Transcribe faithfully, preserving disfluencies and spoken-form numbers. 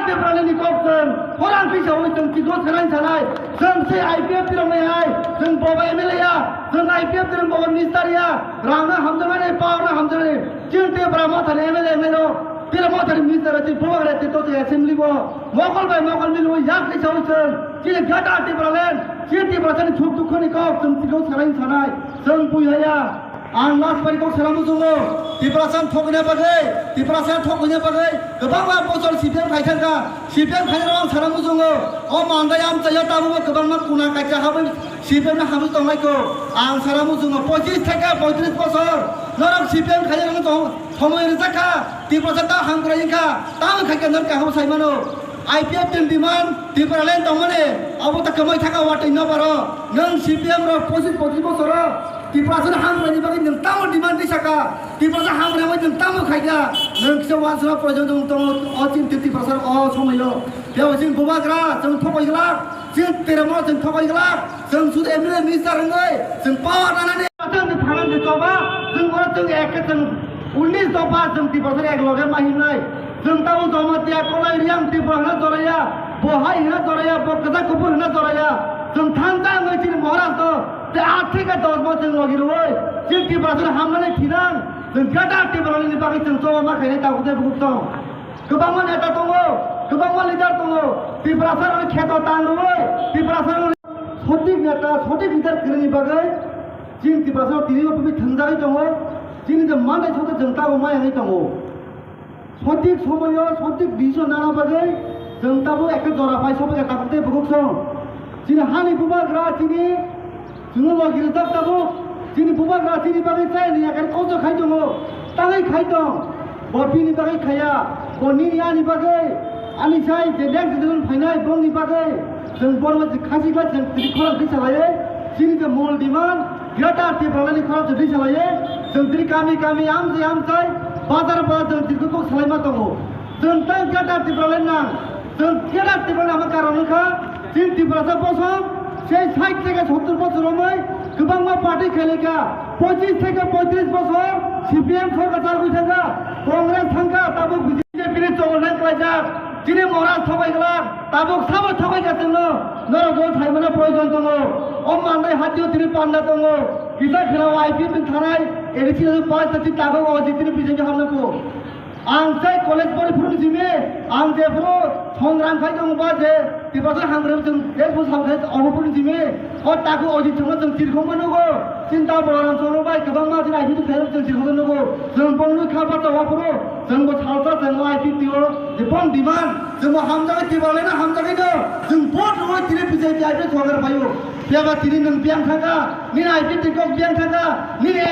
Tiprani kok chwng khorang kisa wi chwng chikon sanai sanai. Chwng se I P F tirok nai hai, chwng boba M L A ya, chwng I P F tirok boba minister ya, rang no hamjaknai, power no hamjaknai. Chwng Tipra Mothani M L A nai rok, Tipra Mothani minister rok, chwng boba gra tito se assembly bo. Mokol bai mokol mili wi yak kisa wi chwng, chini gata Tipraland, chini Tiprasani suk dukho ni kok chwng chikon sanai sanai. Chwng bui haya. Ang last bai kok sana muchungo, Tiprasa thokna bagwi, Tiprasa thokna bagwi kwbangma bochor C P M khai thangkha, C P M khai rok ang sana muchungo, o mandai amchaio tabukbo kwbangma kuna kaisa habwi C P M no habwi tonglaiko. Ang sana muchungo, pochis theke poitris bochor norok C P M khai rok tong, somoi rijak kha, Tiprasa ta hamkrai wngkha, tamo khai khe norok kaham sai mano. I P F ni demand Tipraland tongmani, abo ta kwmai thaka watwi no baro. Nwng C P M rok pochis pochis bochor o Tiprasa no hamkrai ni bagwi nwng tamo demand ri saka? Tiprasa hamkrai bai nwng tamo khaikha? Nwng kisa wansukna proyojon tong tongo o chini Tiprasa o somoio. Tei chini bubagra chwng thopai glak, chini teremo chwng thopai glak, chwng sudu M L A minister wngwi chwng power nanani. Chwng thangna ni choba, chwng oro chwng ek khe chwng Unis dopha chwng Tiprasa ek loge ma himnai. Chwng tamo Jamatia, Kolai, Riang, Tripura hwna joraya, bo hai hwna joraya, bo kwchak kuphur hwna joraya. Chwng thansa wngwi chini Maharaj no tei aat theke dos bo chwng logi rwui chini Tiprasa hamnani thinang. Chwng gata Tiprasa ni bagwi chwng choba ma khainai tabuk tei bukuk tong. Kwbangma neta tongo, kwbangma leader tongo. Tiprasa rokni kheto tang rwui, Tiprasa rokni sothik neta, sothik leader kwrwini bagwi chini Tiprasa rok tini bo bumi thwngjagwi tongo. Chini je mandai soto chwng tabuk mayangwi tongo. Sothik somoyo sothik decision nana bagwi chwng tabuk ekhe jora phai sobai kha tabuk tei bukuk song. Chini hani bubagra chini chwngno logi rijak tabuk. Chini bubagra chini bagwi chayani yakhar kosto khai tongo. Tangwi khai tong. Bo bini bagwi khaya. Bo nini ani bagwi. Ani sai je next generation phainai bongni bagwi. Chwng borma je khasi khlai chwng tini khorang twi salaiwi. Chini je mol demand. Greater Tipraland ni khorang twi salaiwi, chwng tini kami kami, amchai amchai, bazar bazar chwng tini kok salaima tongo. Chwng tei Greater Tipraland nang, chwng Greater Tipraland hwnma karon wngkha, chini Tiprasa bosom, sei sait theke sottor bochor romwi kwbangma party khailai kha, pochis theke poitris bochor C P M sorkar chalwi thangkha, Congress thangkha, tabuk B J P ni chongol nang klaijak, chini Maharaj thobai glak, tabuk sabo thobai kha chwngno, norok bo thaimani proyojon tongo. O mandai hatio tini panda tongo. Kisa khela I P F ni thanai, A D C ni pass ta chi tago o jitini B J P hamna po. Ang sai college pori phuru jimi, ang je phuru songram khai tongo ba je, Tiprasa hamkrai chwng je phuru samkrai obo phuru jimi. O tago o jitini chwng tirkhong mano go. Chinta bolam chwng bai kwbangma jin I P F ni khairok chwng tirkhong mano go. Chwng bongni kha ba ta wa phuru, chwng bo salsa chwng I P F ni o, je bong demand, chwng bo hamjagai Tipraland no hamjagai no. Chwng vote rwui tini B J P I P F sorkar phaio. Phiya ba tini nwng biyang thangkha, nini I P F ni kok biyang thangkha, nini